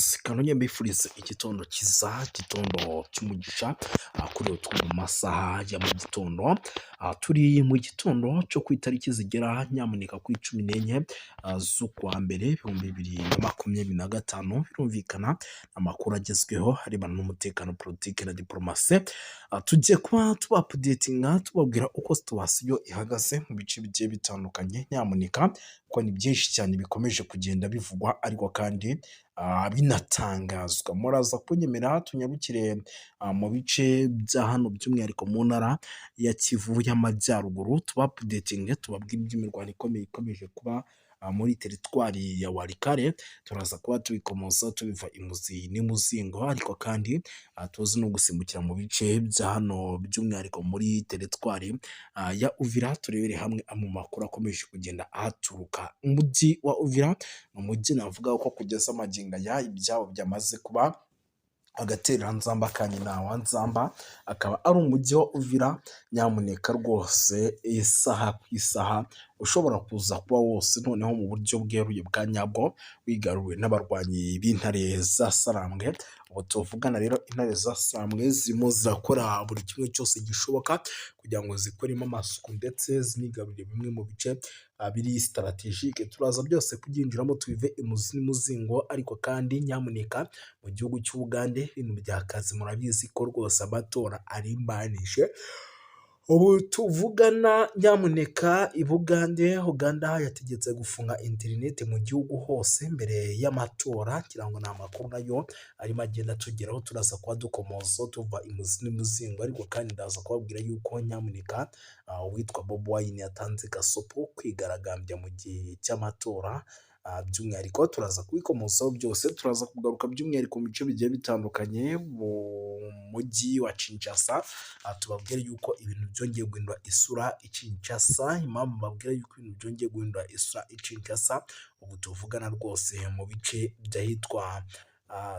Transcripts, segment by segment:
Guys, kanongere mbifurize igitondo cyiza, igitondo cy'umugisha kuri turi mu masaha ya mu gitondo. Turi mu gitondo cyo ku itariki zigera nyamuneka kuri 14 z'ukwa mbere 2025. Birumvikana amakuru agezweho arebana n'umutekano, politiki na diporomasi. Tugiye kuba tuba updatinga, tubabwira uko situation ihagaze mu bice bigiye bitandukanye, nyamuneka, kuko ni byinshi cyane bikomeje kugenda bivugwa ariko kandi binatangazwa. Muraza kunyemera tunyarukire mu bice bya hano, by'umwihariko mu ntara ya Kivu y'Amajyaruguru, tuba updatinge, tubabwire iby'imirwano ikomeye ikomeje kuba muri teritwari ya Walikale. Turaza kuba tubikomoza tubiva imuzi n'imuzingo, ariko kandi tuzi no gusimbukira mu bice bya hano, by'umwihariko muri teritwari ya Uvira, turebere hamwe mu makuru akomeje kugenda ahaturuka. Umujyi wa Uvira ni umujyi navuga ko kugeza magingo aya ibyabo byamaze kuba agatereranzamba ka nyina wa nzamba, akaba ari umujyi wa Uvira, nyamuneka rwose, isaha ku isaha ushobora kuza kuba wose noneho mu buryo bweruye bwa nyabwo wigaruwe n'abarwanyi b'intare za Sarambwe. Ubu tuvugana rero, intare za Sarambwe zirimo zirakora buri kimwe cyose gishoboka kugira ngo zikoremo amasuku ndetse zinigarurire bimwe mu bice biri stratégique. Turaza byose kubyinjiramo tubive imuzi n'umuzingo, ariko kandi nyamuneka, mu gihugu cy'Ubugande ibintu byakaze, murabizi ko rwose amatora arimbanije. Ubu tuvugana, nyamuneka, i Bugande, Uganda yategetse gufunga interineti mu gihugu hose mbere y'amatora. Ngira ngo ni amakuru nayo arimo agenda atugeraho, turaza kuba dukomoza tuva imuzi n'umuzingo, ariko kandi ndaza kubabwira yuko nyamuneka uwitwa Bobi Wine yatanze gasopo kwigaragambya mu gihe cy'amatora. By'umwihariko turaza kubikomozaho byose, turaza kugaruka by'umwihariko mu bice bigiye bitandukanye mu mujyi wa Kinshasa, tubabwire yuko ibintu byongeye guhindura isura i Kinshasa. Impamvu mbabwira yuko ibintu byongeye guhindura isura i Kinshasa, ubu tuvugana rwose mu bice by'ahitwa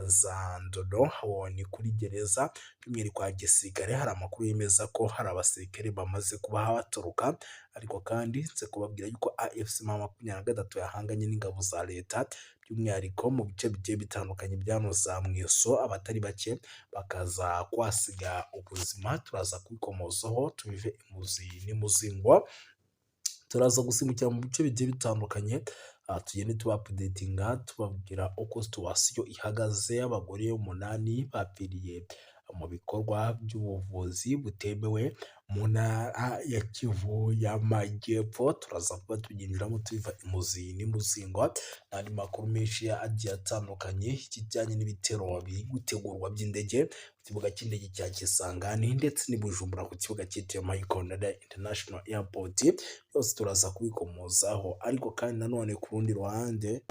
za Ndodo, aho ni kuri gereza, by'umwihariko ya gisirikare, hari amakuru yemeza ko hari abasirikare bamaze kuba batoroka, ariko kandi nze kubabwira yuko AFC M23 yahanganye n'ingabo za leta, by'umwihariko mu bice bigiye bitandukanye bya za Mweso, abatari bake bakaza kuhasiga ubuzima. Turaza kubikomozaho tubive imuzi n'imuzingo. Turaza gusimbukira mu bice bigiye bitandukanye, tugende tuba updatinga, tubabwira uko situation ihagaze. Abagore 8 bapfiriye mu bikorwa by'ubuvuzi butemewe mu ntara ya Kivu y'Amajyepfo. Turaza kuba tubyinjiramo tubiva imuzi n'imuzingo, n'andi makuru menshi agiye atandukanye, ikijyanye n'ibitero biri gutegurwa by'indege ku kibuga cy'indege cya Kisangani ndetse n'i Bujumbura ku kibuga cyitiriwe Michael Ndadaye International Airport, byose turaza kubikomozaho. Ariko kandi nanone ku rundi ruhande,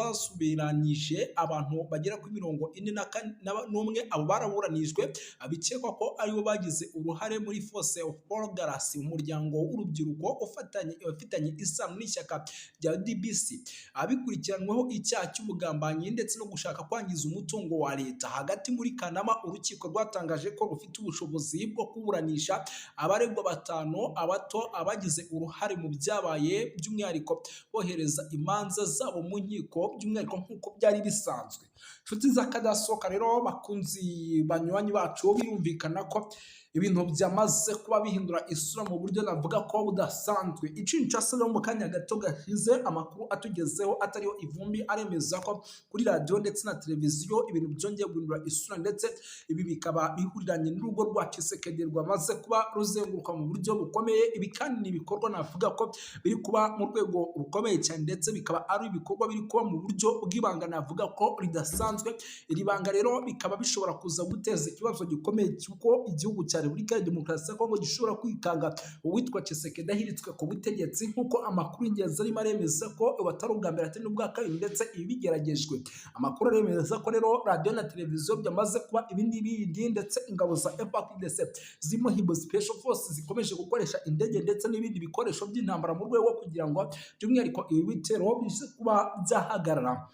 Rwasubiranyije abantu bagera kuri 41, abo baraburanijwe, bikekwa ko aribo bagize uruhare muri Force of Progress, umuryango w'urubyiruko ufitanye isano n'ishyaka rya UDPS, abikurikiranweho icyaha cy'ubugambanyi ndetse no gushaka kwangiza umutungo wa leta. Hagati muri Kanama, urukiko rwatangaje ko rufite ubushobozi bwo kuburanisha abaregwa batanu abato abagize uruhare mu byabaye, by'umwihariko bohereza imanza zabo mu nkiko, by'umwihariko nk'uko byari bisanzwe. Inshuti z'akadasohoka rero, bakunzi banywanyi bacu, birumvikana ko ibintu byamaze kuba bihindura isura mu buryo navuga ko budasanzwe. I Kinshasa rero, mu kanya gato gashize, amakuru atugezeho atariho ivumbi aremeza ko kuri radiyo ndetse na televiziyo ibintu byongeye guhindura isura, ndetse ibi bikaba bihuriranye n'urugo rwa Tshisekedi rwamaze kuba ruzenguruka mu buryo bukomeye. Ibi kandi ni ibikorwa navuga ko biri kuba mu rwego rukomeye cyane, ndetse bikaba ari ibikorwa biri kuba mu buryo bw'ibanga navuga ko ridasanzwe. Iri banga rero bikaba bishobora kuza guteza ikibazo gikomeye cy'uko igihugu cya Repubulika ya Demokarasi ya Kongo gishobora kwikanga uwitwa Tshisekedi ahiritswe ku butegetsi, nk'uko amakuru y'ingenzi arimo aremeza ko atari ubwa mbere, atari n'ubwa kabiri, ndetse ibi bigeragejwe. Amakuru aremeza ko rero radiyo na televiziyo byamaze kuba ibindi bindi, ndetse ingabo za FARDC zirimo Himbo Special Force zikomeje gukoresha indege ndetse n'ibindi bikoresho by'intambara mu rwego kugira ngo by'umwihariko ibi bitero bize kuba byahagarara.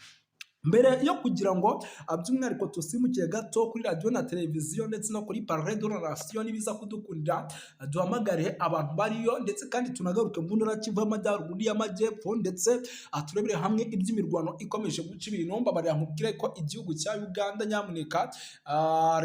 Mbere yo kugira ngo by'umwihariko tusimukiye gato kuri radiyo na televiziyo ndetse no kuri Palais de la Nation, nibiza kudukundira duhamagare abantu bariyo, ndetse kandi tunagaruke mu ntara Kivu y'Amajyaruguru y'Amajyepfo, ndetse turebere hamwe iby'imirwano ikomeje guca ibintu. Mbabarira nkubwire ko igihugu cya Uganda, nyamuneka,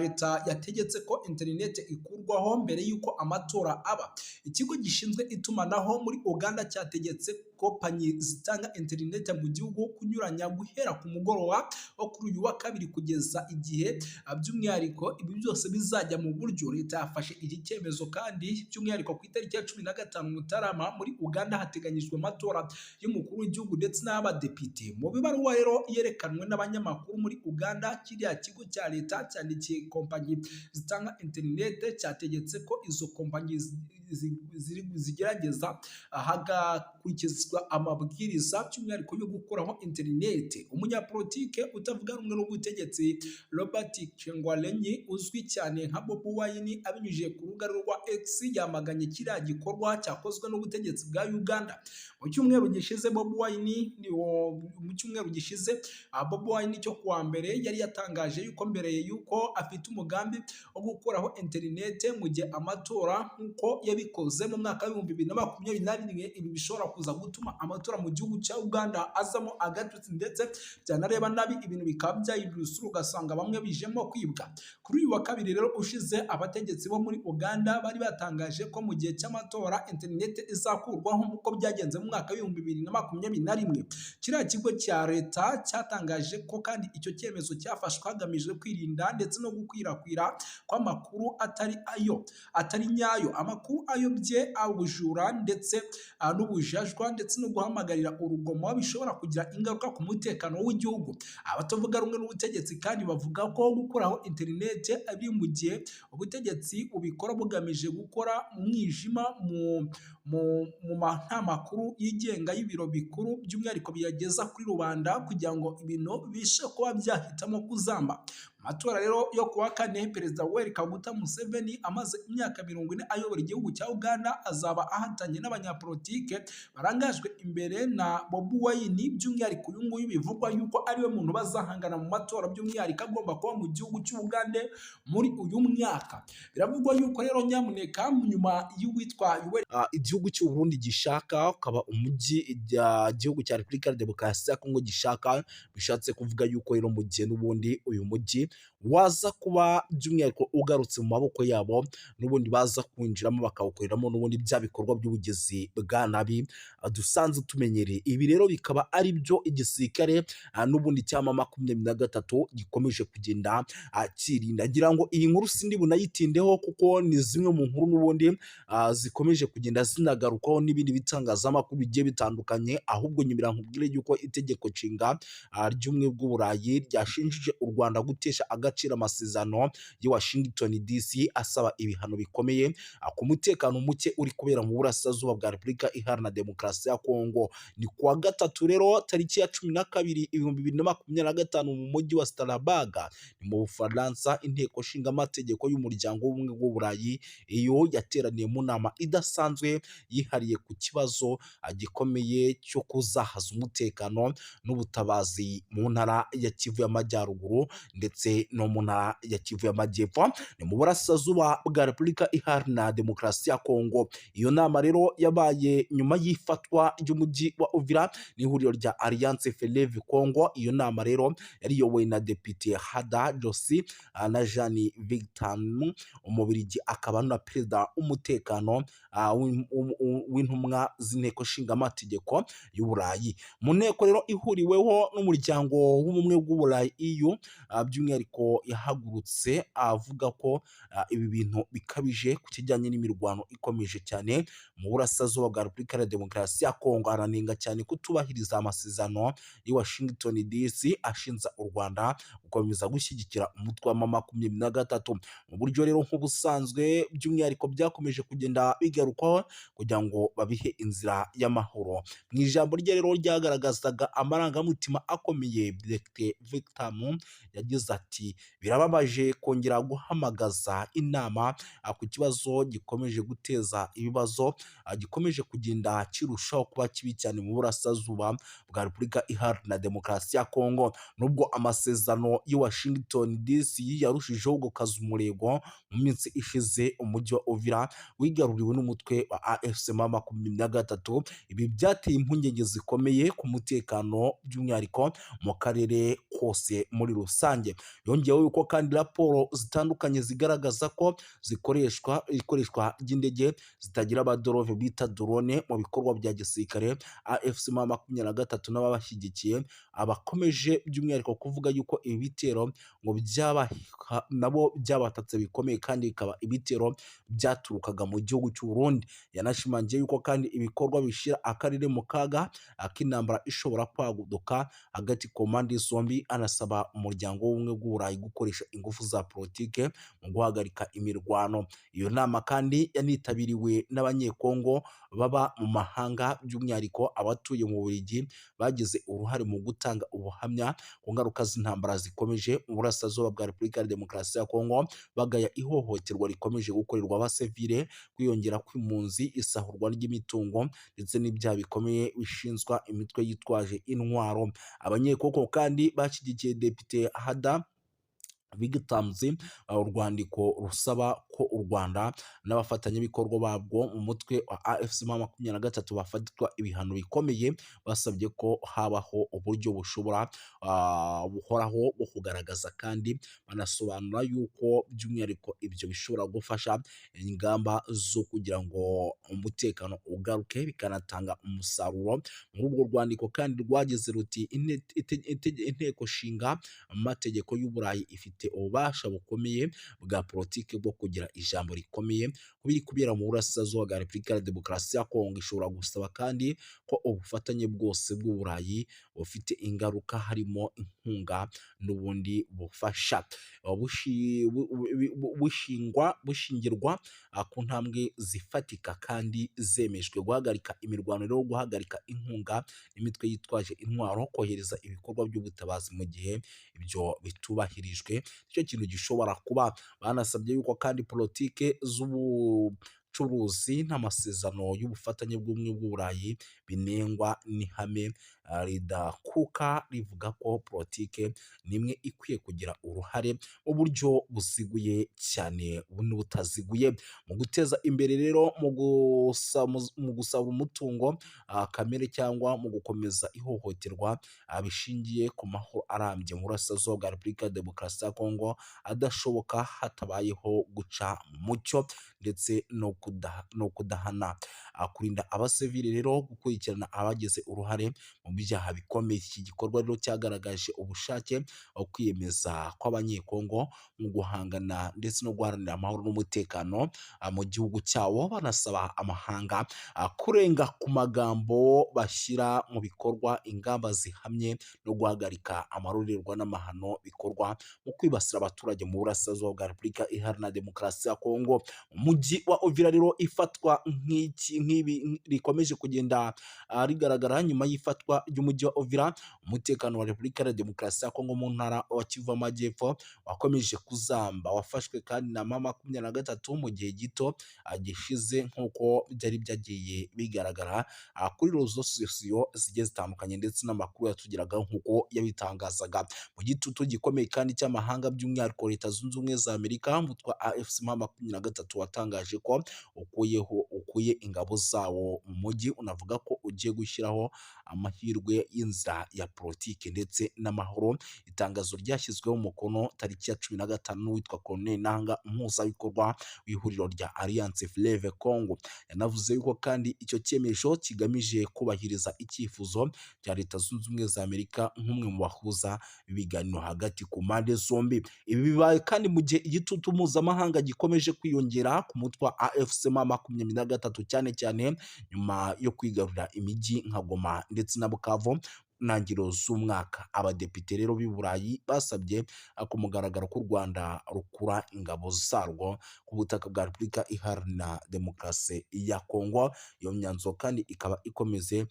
leta yategetse ko interineti ikurwaho mbere y'uko amatora aba. Ikigo gishinzwe itumanaho muri Uganda cyategetse kompanyi zitanga interineti mu gihugu kunyuranya guhera ku mugoroba wo kuri uyu wa kabiri kugeza igihe by'umwihariko ibi byose bizajya mu buryo. Leta yafashe iki cyemezo kandi by'umwihariko ku itariki ya 15 Mutarama muri Uganda hateganyijwe amatora y'umukuru w'igihugu ndetse n'abadepite. Mu bibaruwa rero yerekanwe n'abanyamakuru muri Uganda, kiriya kigo cya leta cyandikiye kompanyi zitanga interineti, cyategetse ko izo kompanyi zigerageza hagakurikizwa amabwiriza by'umwihariko yo gukuraho interineti. Umunyapolitike utavuga rumwe n'ubutegetsi Robert Kyagulanyi uzwi cyane nka Bobi Wine, abinyujije ku rubuga rwa X yamaganye kiriya gikorwa cyakozwe n'ubutegetsi bwa Uganda. Mu cyumweru gishize Bobi Wine mu cyumweru gishize Bobi Wine cyo kuwa mbere yari yatangaje yuko mbere yuko afite umugambi wo gukuraho interineti mu gihe amatora, nk'uko yabikoze mu mwaka w'2021. Ibi bishobora kuza gutuma amatora mu gihugu cya Uganda azamo agatotsi, ndetse byanareba nabi ibintu bikaba byahindura isura, ugasanga bamwe bijemo kwibwa. Kuri uyu wa kabiri rero ushize, abategetsi bo muri Uganda bari batangaje ko mu gihe cy'amatora interineti izakurwaho nk'uko byagenze mu mwaka w'2021. Kiriya kigo cya leta cyatangaje ko kandi icyo cyemezo cyafashwe hagamijwe kwirinda ndetse no gukwirakwira kw'amakuru atari ayo, atari nyayo, amakuru ayobye, ubujura ndetse n'ubujajwa, ndetse no guhamagarira urugomo bishobora kugira ingaruka ku mutekano w'igihugu. Abatavuga rumwe n'ubutegetsi kandi bavuga ko gukuraho interineti ari mu gihe ubutegetsi bubikora bugamije gukora mu mwijima, mu nta makuru yigenga y'ibiro bikuru by'umwihariko biyageza kuri rubanda, kugira ngo ibintu bishe kuba byahitamo kuzamba. Mu matora rero yo kuwa kane, Perezida Yoweri Kaguta Museveni amaze imyaka 40 ayobora igihugu cya Uganda azaba ahatanye n'abanyapolitike barangajwe imbere na Bobi Wine. By'umwihariko uyu nguyu bivugwa yuko ariwe muntu bazahangana mu matora by'umwihariko agomba kuba mu gihugu cy'Ubugande muri uyu mwaka. Biravugwa yuko rero nyamuneka nyuma y'uwitwa Yoweri Igihugu cy'u Burundi gishaka ukaba umujyi, igihugu cya Repubulika ya Demokarasi ya Kongo gishaka, bishatse kuvuga yuko rero mu gihe n'ubundi uyu mujyi waza kuba by'umwihariko ugarutse mu maboko yabo, n'ubundi baza kwinjiramo bakawukoreramo n'ubundi bya bikorwa by'ubugizi bwa nabi dusanzwe tumenyereye. Ibi rero bikaba ari byo igisirikare n'ubundi cya M23 gikomeje kugenda kirinda. Ngira ngo iyi nkuru sindi bunayitindeho kuko ni zimwe mu nkuru n'ubundi zikomeje kugenda zinagarukaho n'ibindi bitangazamakuru bigiye bitandukanye. Ahubwo nyumira nkubwire yuko itegeko nshinga ry'ubumwe bw'Uburayi ryashinjije u Rwanda gutesha agaciro amasezerano y'i Washington DC asaba ibihano bikomeye ku mutekano muke uri kubera mu burasirazuba bwa Repubulika Iharanira Demokarasi ya Kongo. Ni kuwa gatatu rero tariki ya 12 2025 mu mujyi wa Strasbourg ni mu Bufaransa, inteko nshingamategeko y'umuryango w'ubumwe bw'Uburayi iyo yateraniye mu nama idasanzwe yihariye ku kibazo gikomeye cyo kuzahaza umutekano n'ubutabazi mu ntara ya Kivu y'Amajyaruguru ndetse no mu ntara ya Kivu y'Amajyepfo, ni mu burasirazuba bwa Repubulika Iharanira Demokarasi ya Kongo. Iyo nama rero yabaye nyuma y'ifatwa ry'umujyi wa Uvira n'ihuriro rya Alliance Fleuve Congo. Iyo nama rero yari iyobowe na Depite Hada Josi na Jean Victor Umubirigi, akaba na perezida w'umutekano w'intumwa z'inteko nshingamategeko y'Uburayi. Mu nteko rero ihuriweho n'umuryango w'ubumwe bw'Uburayi EU, by'umwihariko yahagurutse avuga ko ibi bintu bikabije ku kijyanye n'imirwano ikomeje cyane mu burasirazuba bwa Repubulika ya Demokarasi ya Kongo. Aranenga cyane kutubahiriza amasezerano y'i Washington DC ashinja u Rwanda gukomeza gushyigikira umutwe wa M23 mu buryo rero nk'ubusanzwe by'umwihariko byakomeje kugenda bigarukwaho kugira ngo babihe inzira y'amahoro. Mu ijambo rye rero ryagaragazaga amarangamutima akomeye, Dr Victor yagize ati: Ati birababaje kongera guhamagaza inama ku kibazo gikomeje guteza ibibazo, gikomeje kugenda kirushaho kuba kibi cyane mu burasirazuba bwa Repubulika Iharanira Demokarasi ya Kongo. Nubwo amasezerano y'i Washington DC yarushijeho gukaza umurego mu minsi ishize, umujyi wa Uvira wigaruriwe n'umutwe wa AFC M23. Ibi byateye impungenge zikomeye ku mutekano, by'umwihariko mu karere kose muri rusange. Yongeyeho yuko kandi raporo zitandukanye zigaragaza ko zikoreshwa ikoreshwa ry'indege zitagira abaderove bita drone mu bikorwa bya gisirikare. AFC M23 n'ababashyigikiye abakomeje by'umwihariko kuvuga yuko ibi bitero ngo byaba nabo byabatatse bikomeye, kandi bikaba ibitero byaturukaga mu gihugu cy'u Burundi. Yanashimangiye yuko kandi ibikorwa bishyira akarere mu kaga k'intambara ishobora kwaguka hagati ku mpande zombi, anasaba umuryango w'ubumwe bw'Uburayi gukoresha ingufu za politike mu guhagarika imirwano. Iyo nama kandi yanitabiriwe n'Abanyekongo baba mu mahanga, by'umwihariko abatuye mu Bubiligi, bagize uruhare mu gutanga ubuhamya ku ngaruka z'intambara zikomeje mu burasirazuba bwa Repubulika ya Demokarasi ya Kongo, bagaya ihohoterwa rikomeje gukorerwa abasivile, kwiyongera kw'impunzi, isahurwa ry'imitungo ndetse n'ibyaha bikomeye bishinzwa imitwe yitwaje intwaro. Abanyekongo kandi bashyigikiye Depite Hada Victims urwandiko rusaba ko u Rwanda n'abafatanyabikorwa babwo mu mutwe wa AFC M23 bafatirwa ibihano bikomeye. Basabye ko habaho uburyo bushobora buhoraho bwo kugaragaza, kandi banasobanura yuko by'umwihariko ibyo bishobora gufasha ingamba zo kugira ngo umutekano ugaruke, bikanatanga umusaruro. Muri urwo rwandiko kandi rwagize ruti: Inteko nshinga amategeko y'Uburayi ifite ububasha bukomeye bwa politiki bwo kugira ijambo rikomeye ku biri kubera mu burasirazuba bwa Repubulika ya Demokarasi ya Kongo. Ishobora gusaba kandi ko ubufatanye bwose bw'Uburayi bufite ingaruka, harimo inkunga n'ubundi bufasha, bushingirwa ku ntambwe zifatika kandi zemejwe: guhagarika imirwano rero, guhagarika inkunga n'imitwe yitwaje intwaro, kohereza ibikorwa by'ubutabazi. Mu gihe ibyo bitubahirijwe, nicyo kintu gishobora kuba. Banasabye yuko kandi politike z'ubucuruzi n'amasezerano y'ubufatanye bw'ubumwe bw'Uburayi binengwa n'ihame ridakuka rivuga ko politike nimwe ikwiye kugira uruhare mu buryo buziguye cyane n'ubutaziguye mu guteza imbere rero mu gusaba umutungo kamere cyangwa mu gukomeza ihohoterwa bishingiye ku mahoro arambye mu burasirazuba bwa Repubulika ya Demokarasi ya Kongo adashoboka hatabayeho guca mu mucyo ndetse no kudahana, kurinda abasivili rero, gukurikirana abagize uruhare mu byaha bikomeye. Iki gikorwa rero cyagaragaje ubushake, kwiyemeza kw'Abanyekongo mu guhangana ndetse no guharanira amahoro n'umutekano mu gihugu cyabo, banasaba amahanga kurenga ku magambo bashyira mu bikorwa ingamba zihamye no guhagarika amarorerwa n'amahano bikorwa mu kwibasira abaturage mu burasirazuba bwa Repubulika Iharanira Demokarasi ya Kongo. Umujyi wa Uvira rero ifatwa nk'iki nk'ibi rikomeje kugenda rigaragara. Nyuma y'ifatwa ry'umujyi wa Uvira, umutekano wa Repubulika ya Demokarasi ya Kongo mu ntara wa Kivu Amajyepfo wakomeje kuzamba. Wafashwe kandi na M23 mu gihe gito gishize, nk'uko byari byagiye bigaragara kuri réseaux sociaux zigiye zitandukanye ndetse n'amakuru yatugeraga nk'uko yabitangazaga. Mu gitutu gikomeye kandi cy'amahanga, by'umwihariko Leta Zunze Ubumwe za Amerika, umutwe wa AFC M23 watangaje ko ukuye ingabo zawo mu mujyi, unavuga ko ugiye gushyiraho amahirwe y'inzira ya politiki ndetse n'amahoro. Itangazo ryashyizweho umukono tariki ya 15 n'uwitwa Corneille Nanga, umuhuzabikorwa w'ihuriro rya Alliance Fleuve Congo. Yanavuze yuko kandi icyo cyemezo kigamije kubahiriza icyifuzo cya Leta Zunze Ubumwe za Amerika nk'umwe mu bahuza ibiganiro hagati ku mpande zombi. Ibi bibaye kandi mu gihe igitutu mpuzamahanga gikomeje kwiyongera ku mutwe wa AFC M23, cyane cyane nyuma yo kwigarurira imijyi nka Goma ndetse na Bukavu. ntangiriro z'umwaka. Abadepite rero b'i Burayi basabye ku mugaragaro ko u Rwanda rukura ingabo zarwo ku butaka bwa Repubulika Iharanira Demokarasi ya Kongo. Iyo myanzuro kandi ikaba ikomeze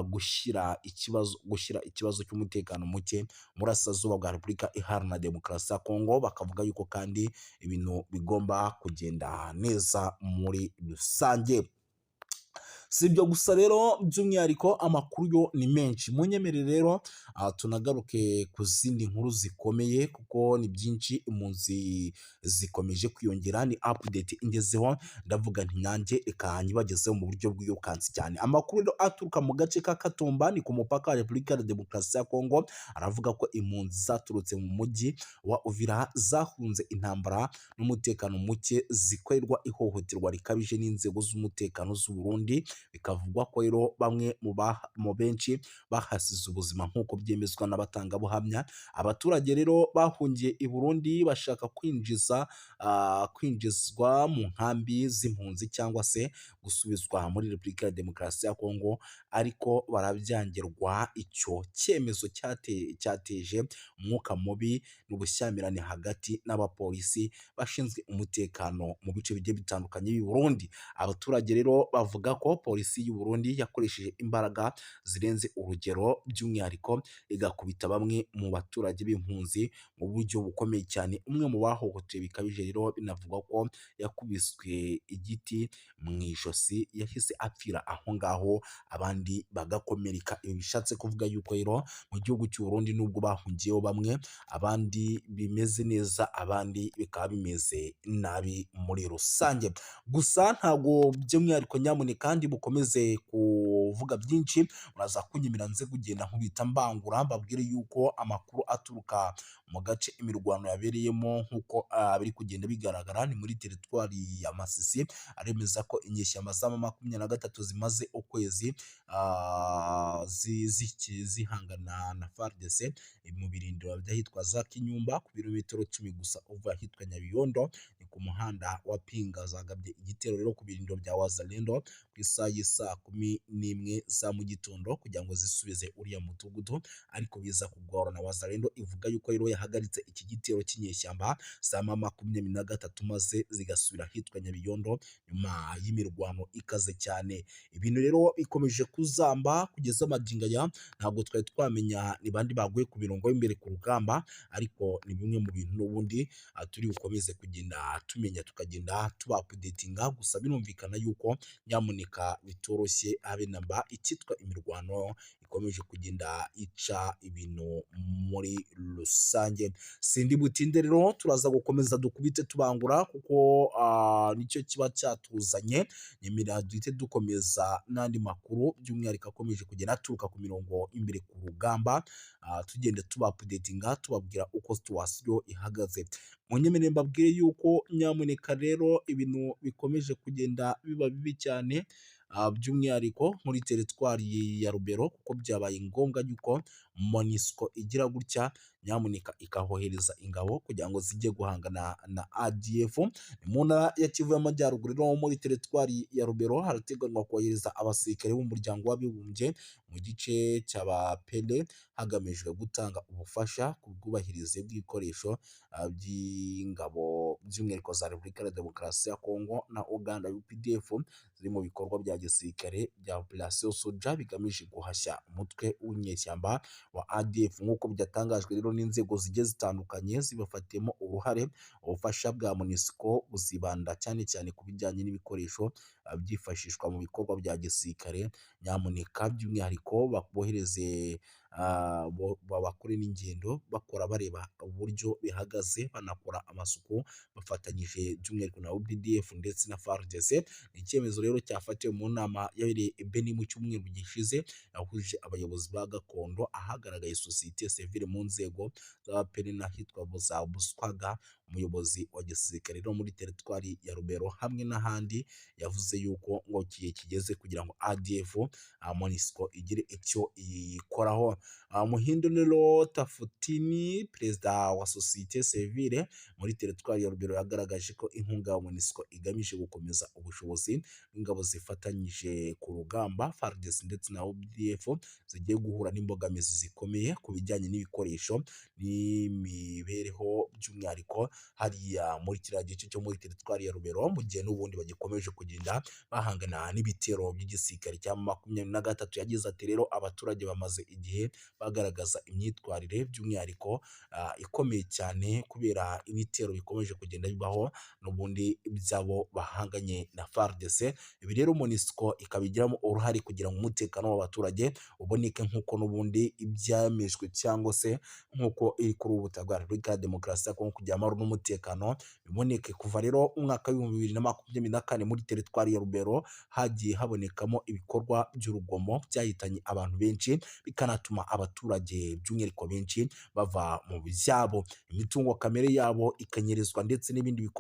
gushyira ikibazo cy'umutekano muke mu burasirazuba bwa Repubulika Iharanira Demokarasi ya Kongo, bakavuga yuko kandi ibintu bigomba kugenda neza muri rusange. Si ibyo gusa rero, by'umwihariko amakuru yo ni menshi. Munyemerere rero tunagaruke ku zindi nkuru zikomeye, kuko ni byinshi. Impunzi zikomeje kwiyongera. Ni update ingezeho, ndavuga nti nanjye reka nyibagezeho mu buryo bwirukansi cyane. Amakuru rero aturuka mu gace ka Katumba, ni ku mupaka wa Repubulika ya Demokarasi ya Kongo, aravuga ko impunzi zaturutse mu mujyi wa Uvira zahunze intambara n'umutekano muke, zikorerwa ihohoterwa rikabije n'inzego z'umutekano z'u Burundi. Bikavugwa ko rero bamwe mu benshi bahasize ubuzima, nk'uko byemezwa n'abatangabuhamya. Abaturage rero bahungiye i Burundi bashaka kwinjizwa mu nkambi z'impunzi cyangwa se gusubizwa muri Repubulika ya Demokarasi ya Kongo, ariko barabyangirwa. Icyo cyemezo cyateje umwuka mubi n'ubushyamirane hagati n'abapolisi bashinzwe umutekano mu bice bigiye bitandukanye by'i Burundi. Abaturage rero bavuga ko polisi y'u Burundi yakoresheje imbaraga zirenze urugero, by'umwihariko igakubita bamwe mu baturage b'impunzi mu buryo bukomeye cyane. Umwe mu bahohotewe bikabije rero, binavugwa ko yakubiswe igiti mu ijosi, yahise apfira aho ngaho, abandi bagakomereka. Ibi bishatse kuvuga yuko rero mu gihugu cy'u Burundi, nubwo bahungiyeho bamwe, abandi bimeze neza, abandi bikaba bimeze nabi muri rusange. Gusa ntabwo by'umwihariko, nyamuneka ndi bukomeze kuvuga byinshi, muraza kunyemera nze kugenda nkubita mbangura, mbabwire yuko amakuru aturuka mu gace imirwano yabereyemo, nk'uko biri kugenda bigaragara, ni muri teritwari ya Masisi, aremeza ko inyeshyamba za M23 zimaze ukwezi zihangana na FARDC mu birindiro by'ahitwa za Kinyumba, ku birometero 10 gusa uva ahitwa Nyabiyondo, ni ku muhanda wa Pinga. Zagabye igitero rero ku birindiro bya Wazalendo ku isaha y'isaa 11 za mu gitondo kugira ngo zisubize uriya mudugudu, ariko biza kugorana. Wazalendo ivuga yuko rero yahagaritse iki gitero cy'inyeshyamba za M23, maze zigasubira ahitwa Nyabiyondo nyuma y'imirwano ikaze cyane. Ibintu rero bikomeje kuzamba kugeza magingo aya. Ntabwo twari twamenya ni bandi baguye ku mirongo y'imbere ku rugamba, ariko ni bimwe mu bintu n'ubundi turi bukomeze kugenda tumenya, tukagenda tuba updatinga. Gusa birumvikana yuko nyamuneka bitoroshye habe namba. Icyitwa imirwano ikomeje kugenda ica ibintu muri rusange. Sindi butinde rero, turaza gukomeza dukubite tubangura, kuko nicyo kiba cyatuzanye. Nyemerera duhite dukomeza n'andi makuru, by'umwihariko akomeje kugenda aturuka ku mirongo imbere ku rugamba, tugenda tuba updatinga, tubabwira uko situation ihagaze. Munyemerere mbabwire yuko nyamuneka rero ibintu bikomeje kugenda biba bibi cyane, by'umwihariko muri teritwari ya Rubero, kuko byabaye ngombwa yuko MONUSCO igira gutya nyamuneka ikahohereza ingabo kugira ngo zijye guhangana na ADF. Ni mu ntara ya Kivu y'Amajyaruguru rero, muri teritwari ya Rubero, harateganywa kohereza abasirikare b'umuryango w'abibumbye mu gice cy'Abapele, hagamijwe gutanga ubufasha ku bwubahirize bw'ibikoresho by'ingabo, by'umwihariko za Repubulika ya Demokarasi ya Kongo na Uganda UPDF, ziri mu bikorwa bya gisirikare bya Operation Soja, bigamije guhashya umutwe w'inyeshyamba wa ADF, nk'uko byatangajwe rero n'inzego zigiye zitandukanye zibafatiyemo uruhare. Ubufasha bwa MONUSCO buzibanda cyane cyane ku bijyanye n'ibikoresho byifashishwa mu bikorwa bya gisirikare, nyamuneka by'umwihariko bohereze, bakore n'ingendo bakora bareba uburyo bihagaze, banakora amasuku bafatanyije by'umwihariko na UPDF ndetse na FARDC. Ni icyemezo rero cyafatiwe mu nama yabereye i Beni mu cyumweru gishize, yahuje abayobozi ba gakondo, ahagaragaye sosiyete sivile mu nzego z'abapeni n'ahitwa za Buswaga. Umuyobozi wa gisirikare rero muri teritwari ya Rubero hamwe n'ahandi yavuze yuko ngo igihe kigeze kugira ngo ADF MONUSCO igire icyo iyikoraho. Muhindo Tafutini, perezida wa sosiyete sivile muri teritwari ya Rubero, yagaragaje ko inkunga ya MONUSCO igamije gukomeza ubushobozi bw'ingabo zifatanyije ku rugamba FARDC ndetse na UPDF zigiye guhura n'imbogamizi zikomeye ku bijyanye n'ibikoresho n'imibereho, by'umwihariko hariya muri kiriya gice cyo muri teritwari ya Rubero, mu gihe n'ubundi bagikomeje kugenda bahangana n'ibitero by'igisirikare cya 23. Yagize ati: "Rero abaturage bamaze igihe bagaragaza imyitwarire by'umwihariko ikomeye cyane kubera ibitero bikomeje kugenda bibaho n'ubundi by'abo bahanganye na FARDC. Ibi rero MONUSCO ikabigiramo uruhare kugira ngo umutekano w'abaturage uboneke nk'uko n'ubundi ibyemejwe cyangwa se nk'uko iri kuri ubu butaka bwa Repubulika ya Demokarasi ya Kongo, kugira amahoro n'umutekano biboneke." Kuva rero umwaka w'2024, muri teritwari ya Rubero hagiye habonekamo ibikorwa by'urugomo byahitanye abantu benshi, bikanatuma abaturage by'umwihariko benshi bava mu byabo, imitungo kamere yabo ikanyerezwa ndetse n'ibindi bikorwa.